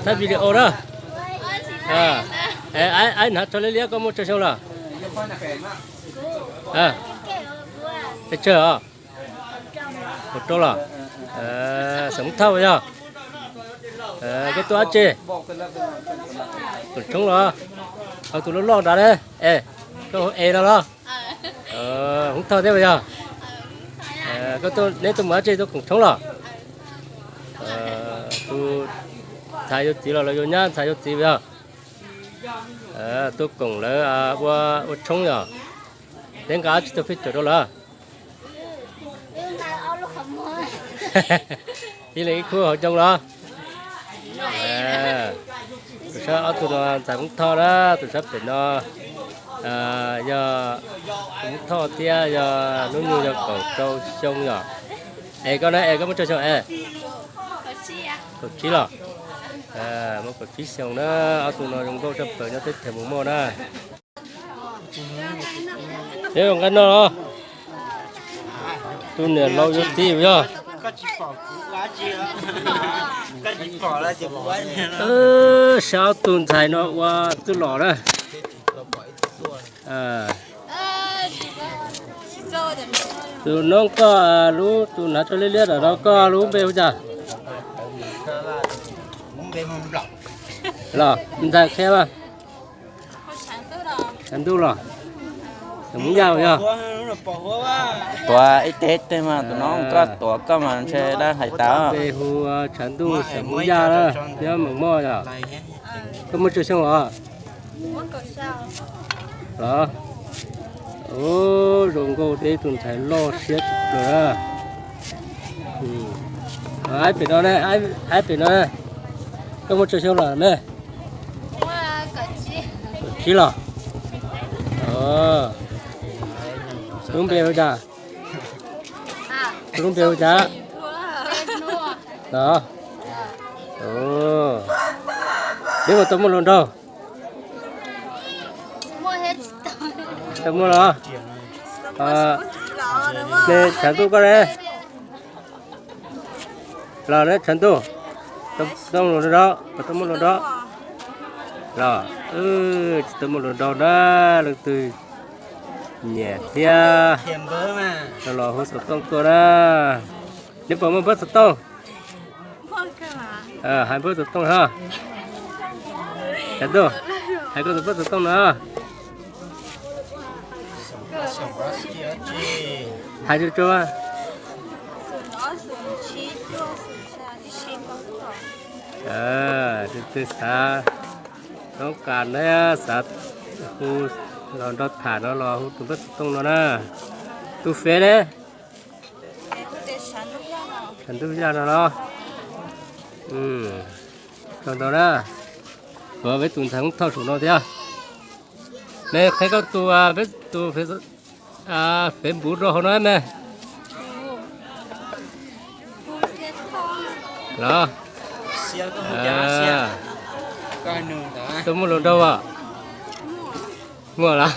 Thab video na. Aib hnav rau liab liab, koj muaj tsawg xyoo lawm? Peb tsawg os? Kaum rau los? Xeem Hmoob Thoj yog? Koj tuaj dab tsi? Koom tshoob los? Ho tus loj loj nrad ne? Es, koj hu Es no los? Hmoob Thoj thiab yog? Koj tuaj, neb tuaj mus dab tsi, tuaj koom tshoob los? Tus ntxhais yuav txiv los lawv yuav nyab ntxhais yuav txiv yog? Tuaj koom lawv ua, ua tshoob yog? Neb nqa dab tsi tau pheej tsawm rau lawv? Ib leeg ib khub hauv ncoo los? Tus sab ob tug no ntxhais Hmoob Thoj na, tus sab pem no yog Hmoob Thoj thiab yog hnub nyoog yog kaum rau xyoo yog. Es koj na, es koj muaj tsawg xyoo es? Kaum tsib los? Muaj kaum tsib xyoo na, ob tug no zoo nkauj tshaj plaws nyob teb chaws Mus Muaj na. Neb ua nqaij noj los? Tus niam laus yuav txiv yog? Sab ob tug ntxhais no ua txwj los na. Tus noob koj lub, tus hnav rau liab liab ntawm no koj lub npe hu cas? Los ntxhais qhia mas. Tshav Ntuj los? Xeem Hmoob Yaj yog? Tuav ib teg ib teg mas tus no koj tuav koj mas ntshe dab hais tas. Npe hu Tshav Ntuj xeem Hmoob Yaj na, nyob Meem Moj yog? Koj muaj tsawg xyoo os? Los? Ub, zoo nkauj thiab ib tug ntxhais loj siab tshaj plaws na. Aib pem no ne, aib pem no ne, koj muaj tsawg xyoo lawm ne? Kaum tsib los? Lub npe hu cas? Lub npe hu cas? Los? Neb puas tau muaj hluas nraug? Tsis tau muaj los? Neb Tshav Ntuj koj ne? Los neb Tshav Ntuj, tau muaj hluas nraug, tau muaj hluas nraug los? Tsis tau muaj hluas nraug na, leej twg nyiam thiab los los hu xov tooj tuaj na. Neb puas muaj npawb xov tooj? Hais npawb xov tooj hos. Tshav Ntuj, hais koj tus npawb xov tooj no. Hais tsuag tsuag. Leej twg xav toob kas na, xav hu los nrog tham no los hu tus npawb xov tooj no na. Tus fev ne? Tshav Ntuj Yaj no los? Kawg ntau na. Peb tus ntxhais Hmoob Thoj saum no thiab. Neb qhia koj tus, peb tus fev npuv rau hauv no me. Los? Tau muaj hluas nraug as? Muaj los?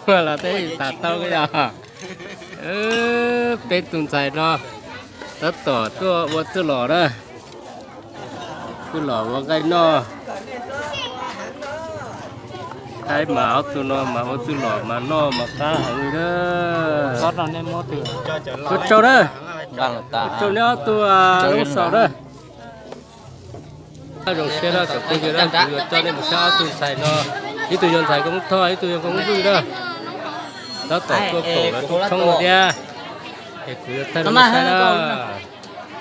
Muaj los tej tas tau koj yog. Peb tus ntxhais no tab tom tuaj ua txwj los na. Txwj los ua nqaij noj. Aib mas ob tug no mas ua txwj los mas noj mas qab heev li na. Ua tsaug na. Ua tsaug neb ob tug lub xaus na. Zoo siab na cov phooj ywg na, kuv yuav coj nej mus saib ob tug ntxhais no, ib tug yog ntxhais Koob Thoj, ib tug yog Koob Vwj na. Tab tom tuaj koom lawv tus tshoob no thiab, es kuv yuav thaij rau nej saib na.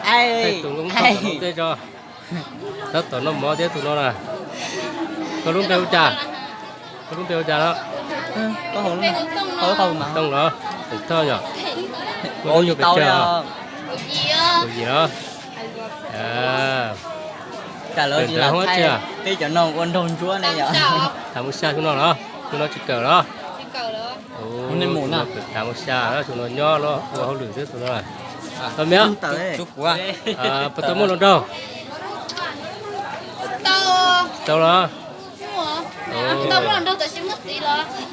Thaij tus Koob Thoj tom tej tso. Tab tom noj mov thiab tus no na. Koj lub npe hu cas? Koj lub npe hu cas no? Tooj los? Tooj Thoj yog? Koj lub nyuag pes tsawg? Kaum yim los? Tham mus xya xyoo no los? Xyoo no tsis kawm los? Tham mus xya, xyoo no nyob ua hauj lwm xwb xyoo no. Tau me, puas tau muaj hluas nraug? Tsis tau los?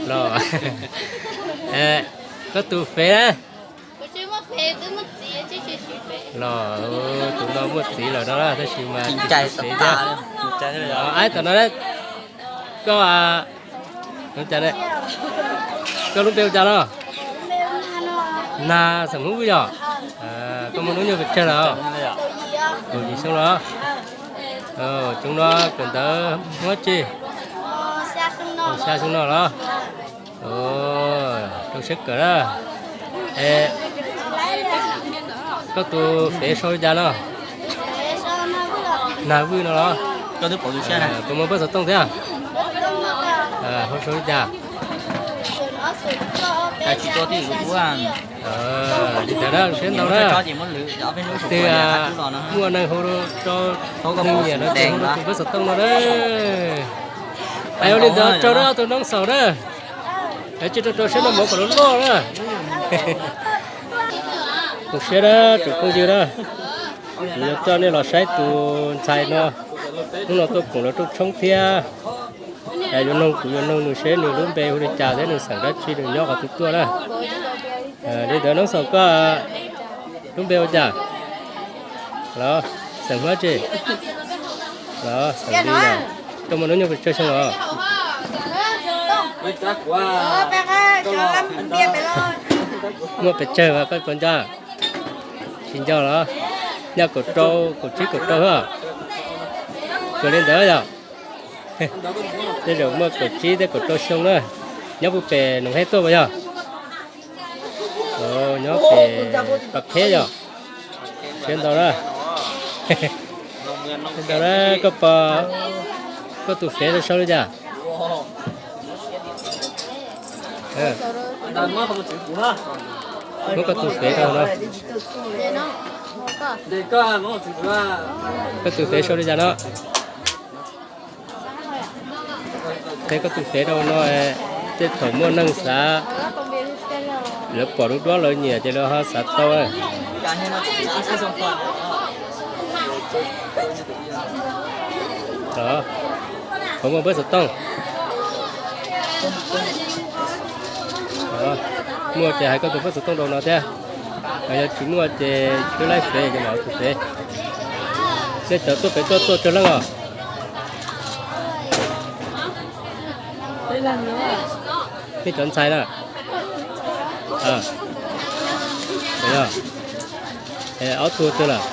Los, koj tus fev na? Los tus no muaj txiv lawm no tab sis mas tsis muaj txiv thiab. Aib, tam no koj, koj lub npe hu cas no? Nag, xeem Hmoob Vwj yog? Koj muaj hnub nyoog pes tsawg lawm? Kaum yim xyoo los? Tsoom no kawm ntawv muaj tsi? Xya xyoo no los? Rau siab kawm na. Es koj tus fev sau li cas no? Nag Vwj no los? Koj muaj pab xov tooj thiab? Hau sau li cas? Li ntawd na, siab ntau na. Twg muaj neeg hu rau, neeg nyiam no ces hu rau tus pab xov tooj no na. Es ua li ntawd rau ob tug noob xaus na. Cia rau rau siab noj mov kom loj loj na. Zoo siab na tsoom phooj ywg na. Kuv yuav coj nej los saib tus ntxhais no, hnub no tuaj koom lawv rooj tshoob thiab. Yuav noog, kuv yuav noog nws seb nws lub npe hu li cas thiab nws xeem dab tsi, nws nyob qhov twg tuaj na. Li ntawd noob xaus, koj lub npe hu cas? Los xeem Hmoob tsi? Los xeem li os? Koj muaj hnub nyoog pes tsawg xyoo os? Muaj pes tsawg mas koj puas nco? Tsis nco los? Nyob kaum rau, kaum tsib kaum rau xwb. Tsuas li ntawd yog? Tej zaum muaj kaum tsib thiab kaum rau xyoo na. Nyob puag pem Noom Hej tuaj puas yog? Nyob pem Pas Kheb yog? Siab ntau na. Siab ntau na. Koj pom, koj tus fev sau li cas? Muab koj tus fev rau no. Koj tus fev sau li cas no? Qhia koj tus fev rau no, tej thaum muaj neeg xav, lawv pom lub duab lawv nyiam ces lawv ho xav tau. Puas muaj pab xov tooj? Muaj ces hais koj tus pab xov tooj rau no thiab. Yog tsis muaj ces twb laib fev ces mam tus fev. Nej cov tuaj pem tuaj tuaj tsawg leej os? Nej cov ntxhais na? Ob tug twg lawm?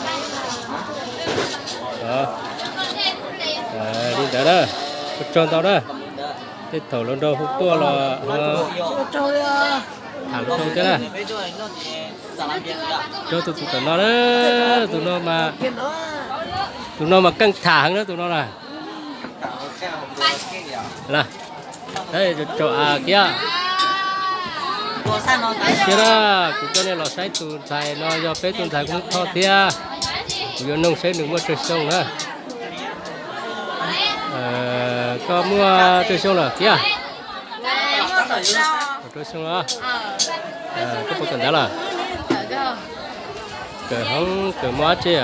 Li ntawd na, ua tsaug ntau na. Tej thaum hluas nraug hu tuaj los tham hluas nraug thiab na. Rau tus tus tom no na, tus no mas, tus no mas keej tham heev na tus no na. Tsaug kiag. Siab na, kuv coj nej los saib tus ntxhais no yog peb tus ntxhais Hmoob Thoj thiab. Kuv yuav noog saib nws muaj tsawg xyoo na. Koj muaj tsawg xyoo lawm kiag? Kaum rau xyoo los? Koj puas kawm ntawv lawm? Kawm hoob, kawm mos dab tsi?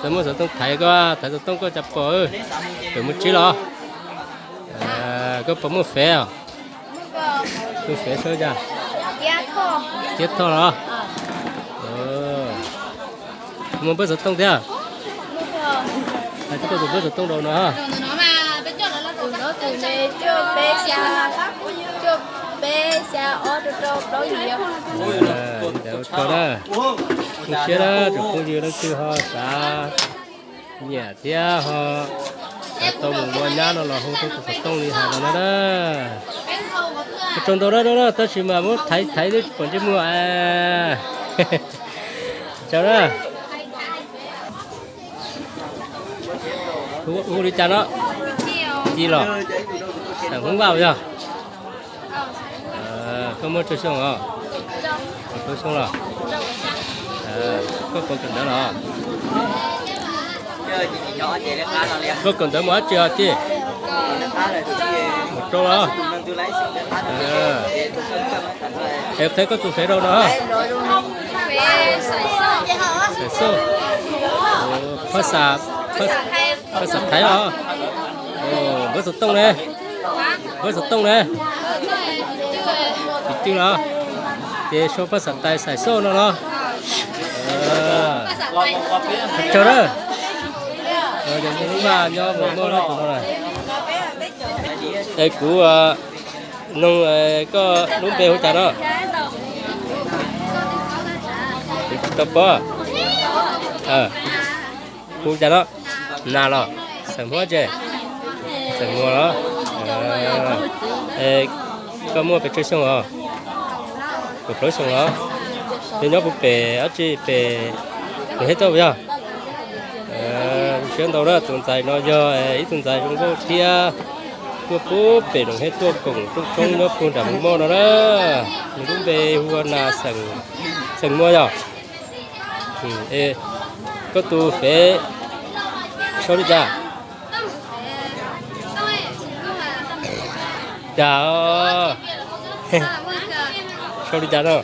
Kawm muaj xov tooj thaiv koj, thaiv xov tooj koj cas pom. Kawm mos dab tsi los? Koj puas muaj fev os? Tus fev sau li cas? Tiab Thoj los? Muaj pab xov tooj thiab? Hais koj tus pab xov tooj rau no. Tus no tus me cuaj peb xya, cuaj peb xya ob rau rau plaub yim. Ntawd ua tsaug na. Zoo siab na, tsoom phooj ywg leej twg ho xav nyiam thiab ho xav tau mus ua nyab no los hu rau tus xov tooj li hais no na. Ua tsaug ntau na, tab sis mas muab thaiv thaiv twb tsis pom ntsej muag. Tsaug na. Hu li cas no? Ci los? Xeem Hmoob Vaj yog? Koj muaj tsawg xyoo os? Kaum rau xyoo los? Koj puas kawm ntawv los? Koj kawm ntawv mus dab tsi os Ci? Kaum rau los? Es qhia koj tus fev rau no. Xais Xauj. Phab xas Thaiv los? Npawb xov tooj ne? Npawb xov tooj ne? Tsis twg los? Ces sau phab xas Thaiv Xais Xauj no los? Tsaug na. Yog Hmoob Vaj nyob Mus Mauj na tus no na. Es kuv noog koj lub npe hu cas no? Tsis tau paub. Hu cas no? Nas los? Xeem Hmoob tse? Xeem Muas los? Koj muaj pes tsawg xyoo os? Kaum plaub xyoo los? Yog nyob puag pem dab tsi, pem Noom Hej tuaj puas yog? Siab ntau na, tus ntxhais no yog ib tug ntxhais zoo nkauj thiab, tuaj puag pem Noom Hej tuaj koom rooj tshoob nyob puag nram Mus Mauj no na. Nws lub npe hu ua Nas, xeem Muas yog? Koj tus fev sau li cas? Cas, sau li cas no?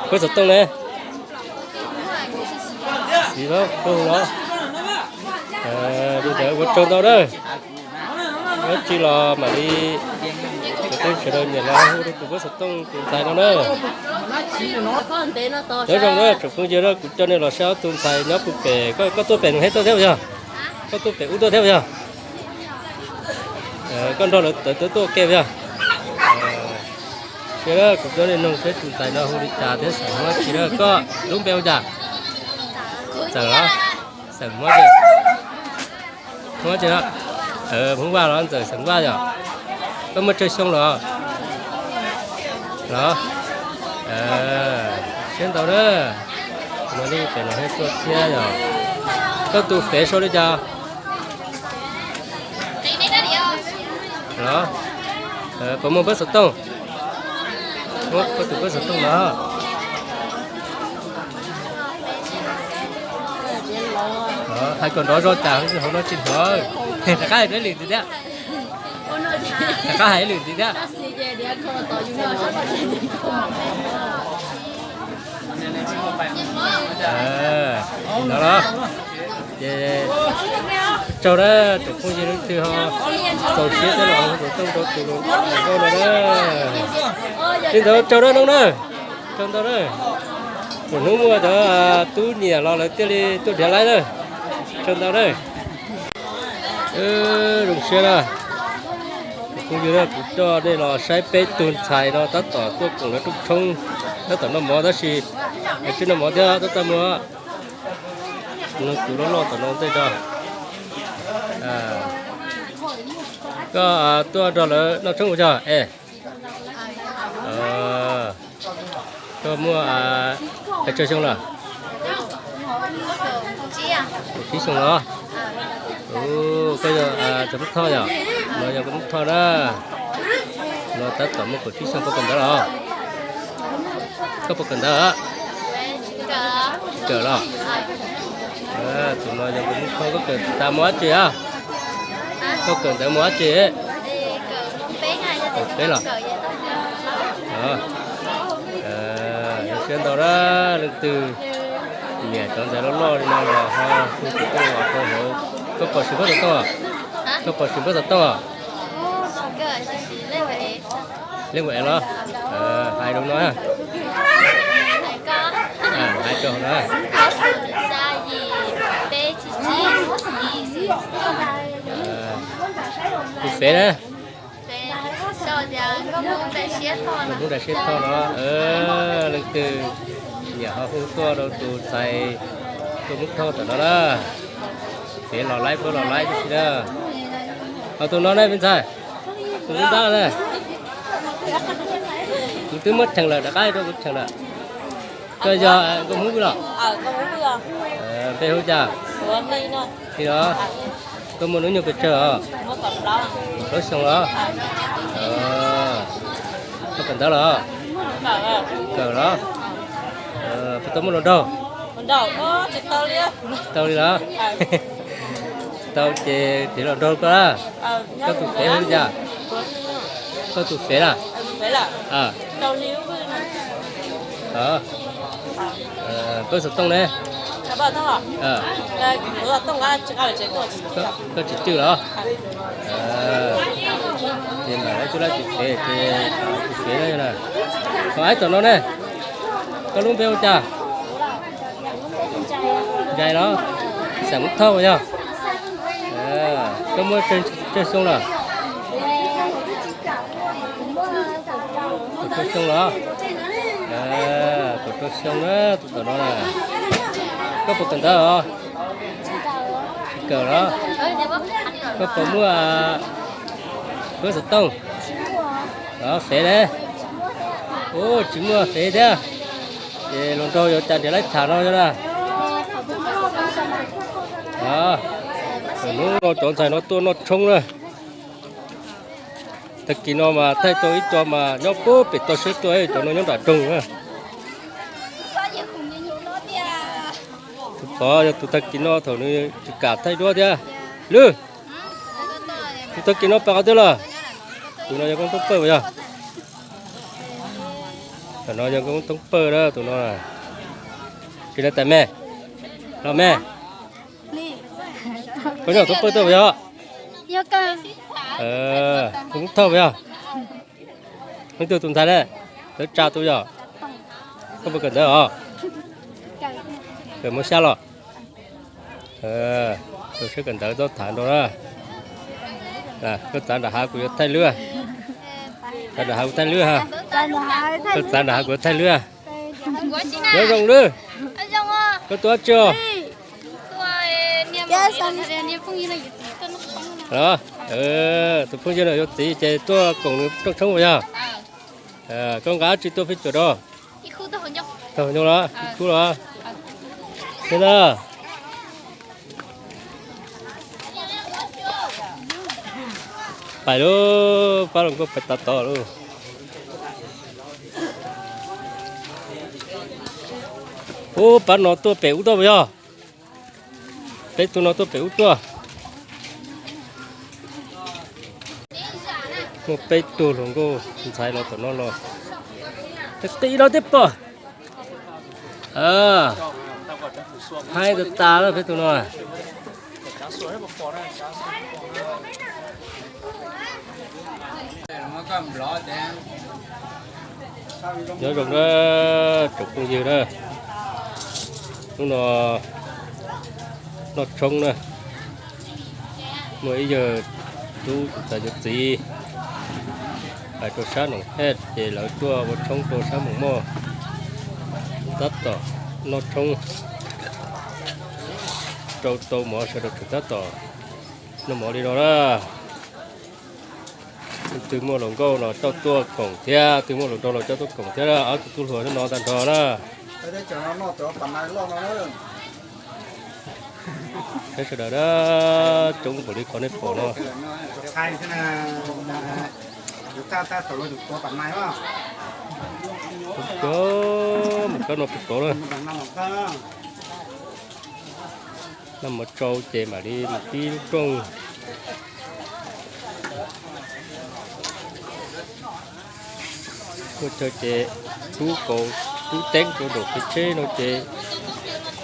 Puab xov tooj ne? Xis los, los. Li ntawd ua tsaug ntau na. Dab tsi los mam li, sawv daws nyiam los hu rau tus puab xov tooj tus ntxhais no na. Nyob zoo na tsoom phooj ywg na, kuv coj nej los saib ob tug ntxhais nyob puag pem. Koj tuaj pem Noom Hej tuaj thiab puas yog? Koj tuaj pem ub tuaj thiab puas yog? Koj nrog lawv tawv tuaj ke puas yog? Siab na, kuv coj nej noog seb tus ntxhais no hu li cas thiab xeem Hmoob tsi na. Koj lub npe hu cas? Ntxawm los? Xeem Hmoob tsi? Hmoob tsi no? Hmoob Vaj los Ntxawm, xeem Vaj yog? Koj muaj tsawg xyoo los? Los? Siab ntau na. Tus no nej pem Noom Hej tuaj thiab yog? Koj tus fev sau li cas? Los? Puas muaj puab xov tooj? Muaj koj tus puab xov tooj los? Hais kom nrov zog cas hauv no tsis hnov. Rov qab hais rau lwm tus thiab. Rov qab hais lwm tus thiab. No los, ces tsaug na, tsoom phooj ywg leej twg ho txaus siab thiab los hu xov tooj rau tus hluas nkauj no na. Li ntawd tsaug na noog na, tsaug ntau na. Thaum hnub muaj cov tub nyiam los lawv thiaj li tuaj nrhiav laib na. Tsaug ntau na. Zoo siab na. Tsoom phooj ywg na, kuv coj nej los saib peb tug ntxhais no tab tom tuaj koom lawv rooj tshoob, tab tom noj mov tab sis tsis noj mov thiab tab tom muag. No tus loj loj tom no ntej tso. Koj tuaj nrog lawv noj tshoob ua zog es? Koj muaj pes tsawg xyoo lawm? Kaum tsib xyoo los? Koj yog Txawj Hmoob Thoj yom? No yog Nkauj Hmoob Thoj na. No tab tom muaj kaum tsib xyoo, koj kawm ntawv los? Koj puas kawm ntawv? Kawm los? Tus no yog Nkauj Hmoob Thoj, koj kawm tas mos dab tsi a? Koj kawm ntawv mos dab tsi? Peb los? Zoo siab ntau na, leej twg nyiam cov ntawv loj loj li no los ho hu xov tooj los rau hauv. Koj pom swm npawb xov tooj? Koj pom swm npawb xov tooj? Leej ua es los? Hais rau no, hais rau no. Tus fev na? Nkauj Hmoob Nrais Siab Thoj no. Leej twg nyiam ho hu tuaj rau tus ntxhais Nkauj Hmoob Thoj tom no na. Fev los laib, pab los laib tib si na. Ho tus no ne me ntxhais? Tus ntab na? Kuv twb muab cheem lawm, rov qab rau kuv cheem lawm. Koj yog Nkauj Hmoob Vwj los? Npe hu cas? Li los? Koj muaj hnub nyoog pes tsawg os? Kaum plaub xyoo los? Koj kawm ntawv los? Kawm los? Puas tau muaj hluas nraug? Tau li los? Tau ces tiv los nrog koj na. Koj tus fev hu li cas? Koj tus fev na? Koj xov tooj ne? Koj tsis cwj los? Ces mam li tuaj lab tus fev ces tus fev na. Ho aib tom no ne, koj lub npe ua cas? Ntsais los? Xeem Hmoob Thoj yog? Koj muaj tsawg xyoo lawm? Kaum rau xyoo los? Kaum rau xyoo na, tus tom no na. Koj puas kawm ntawv os? Tsis kawm los? Koj puas muaj huab xov tooj? Fev ne? Ub, tsis muaj fev thiab. Ces hluas nraug yuav cas nrhiav laib tham no na. Hnub no cov ntxhais no tuaj noj tshoob na. Tag kis no mas thaij tau ib co mas nyob puag pem toj siab tuaj, cov no nyob nram nroog na. Tus tod yog tus tag kis no thaum nws tsis kam thaij duab thiab. Lwm, tus tag kis no pas qhov twg lawm? Tus no yog Koob Toob Pawj puas yog? Tus no yog Koob Toob Pawj na, tus no. Tsis na tais me, los me. Koj nyob Toob Pawj tuaj puas yog? Koob Thoj puas yog? Leej twg tus ntxhais ne? Tawv Tsa tus yog? Koj puas kawm ntawv os? Kawm mos xya los? Tus sib kawm ntawv txhob tham nrog na. Koj txav nram hav kuv yuav thaij lwb. Txav nram hav kuv thaij lwb ha. Koj txav nram hav kuv yuav thaij lwb. Nyob zoo lwb. Koj tuaj dab tsi os? Tus phooj ywg no yuav txiv ces tuaj koom nws rooj tshoob puas yog? Koj nqa dab tsi tuaj phij cuam rau? Tau hnyoo los? Ib khub los? Thiab na. Pais lauj, pab hluas nkauj pais tas tod lauj. Ub, pab no tuaj pem ub tuaj puas yog? Peb tug no tuaj pem ub tuaj. Muaj peb tug hluas nkauj ntxhais los tom no los. Qis no thiab pom. Haib tas tas lawm peb tug no. Nyob zoo na tsoom phooj ywg na, hnub no noj tshoob na, muaj ib yawg tub tus ntxhais yawg txiv hais rau sab Noom Hej ces lawv tuaj ua tshoob rau sab Moos Moj, tab tom noj tshoob rau tau mov sawv daws tseem tab tom noj mov li no na. Twg muaj hluas nkauj los coj tuaj koom thiab, twg muaj hluas nraug los coj tuaj koom thiab, ob tug tub hluas no tag nrho na. Saib sawv daws na, coob npaum li qhov nej pom no. Coob, mus kab no puag tod na. Noj mov tsau ces mam li mus pib lub rooj. Muaj chaw ces rub kauv rub teeb rau nraum kev tsheb no ces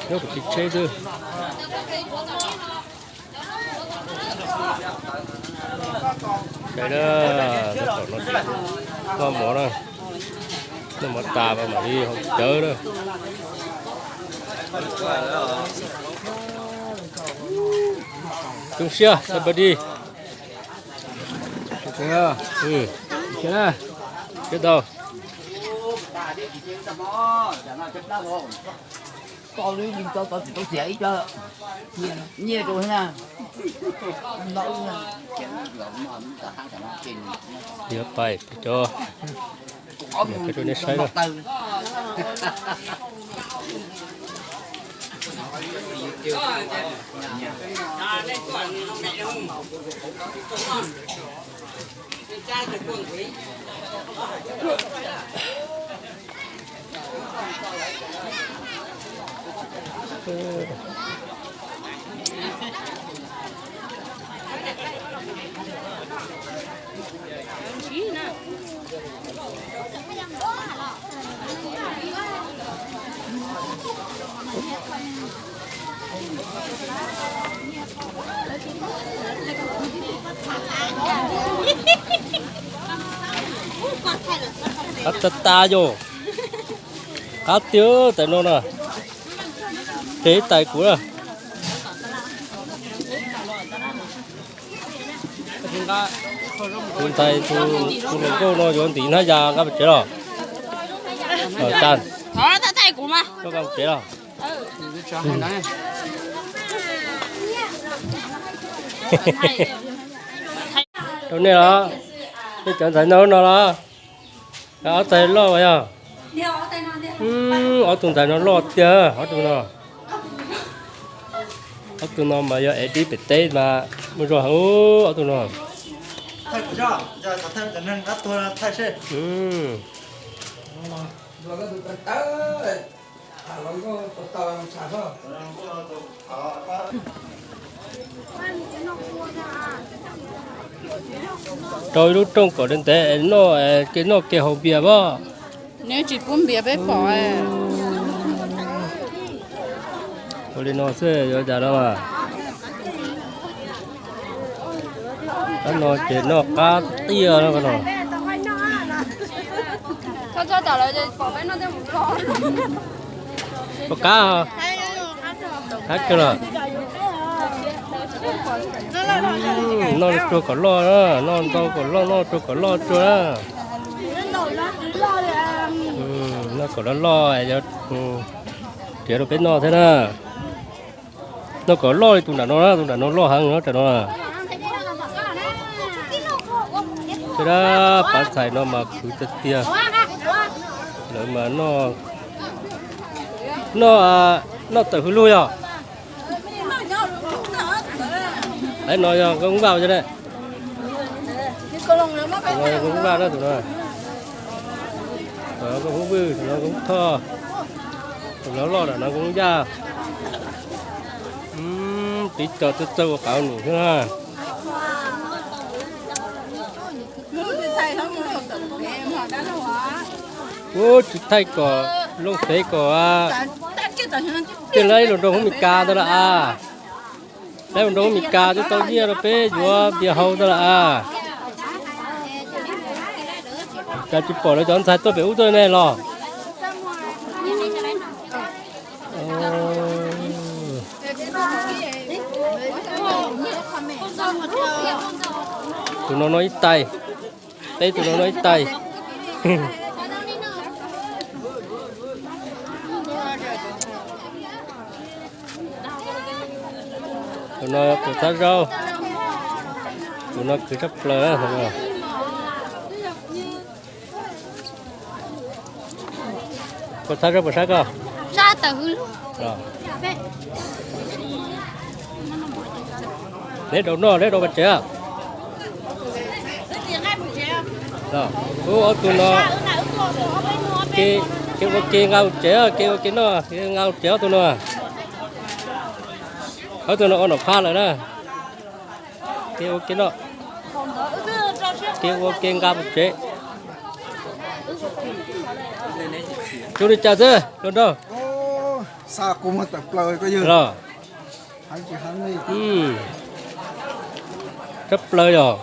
nyob rau kev tsheb xwb. Saib na, tab tom noj mov na, noj mov tas mas mam li haus cawv na. Zoo siab, everybody. Sawv daws. Yuav pais peb cov, peb rau nej saib na. Qab tas tas yom. Qab tiag tais no na. Ces tais kuv na. Tus ntxhais tus hluas nkauj no yuav ntim hnab yas nqa mus tsev los? Cas, koj nqa mus tsev los? Rau nej los? Nej cov ntxhais no no los? Ob tais loj yog? Ob tug ntxhais no loj tiag ob tug no. Ob tug no mas yog ev dib pem teb mas muaj zog heev ob tug no. Rau ib lub rooj kom ntev ntev noj, kev noj kev haus npias pob. Nws tsis pub npias peb pom. Ua li no xwb yuav cas no mas. Qab no ces noj qab tiag no no. Pom qab, qab kawg los. Noj tsuag kom loj na, noj ntau kom loj, noj tsuag kom loj tsuag na. Noj kom loj loj, riam rau peb noj thiab na. Noj kom loj li tus nram no na, tus nram no loj heev no tam no. Ces dab pav txhais no mas khwv tiag tiag. Lawv mas noj, noj, noj tawm hwj lug yog. Tais no yog nkauj hmoob vaj os ne. Nkauj hmoob vaj na tus no. Nkauj hmoob vwj, tus no nkauj hmoob thoj. Tus no loj lam no nkauj hmoob yaj. Tiv co txawj txawj ua qauv num xwb na. Ub, tsis thaij kom looj fev kom tej laib los nrog Hmoob Mes Kas ntawd lawm as. Laib los nrog Hmoob Mes Kas twb tau nyiaj rau peb yuav npias haus ntawd lawm as. Cas tsis pom lawv cov ntxhais tuaj pem ub tuaj ne los? Tus no noj ib tais, peb tus no noj ib tais. Tus no tus thab zaub, tus no khwv tshaj plaws. Koj thab zaub puas sab koj? Neb rau noj, neb rau pem tsev. Ub, ob tug no, kev ua ke nqa mus tsev, kev ua ke noj, kev nqa mus tsev ob tug no. Ob tug no ua nom phaj lawm na. Kev ua ke noj, kev ua ke nqa mus tsev. Zoo li cas xwb los nraug? Los, tshaj plaws yog.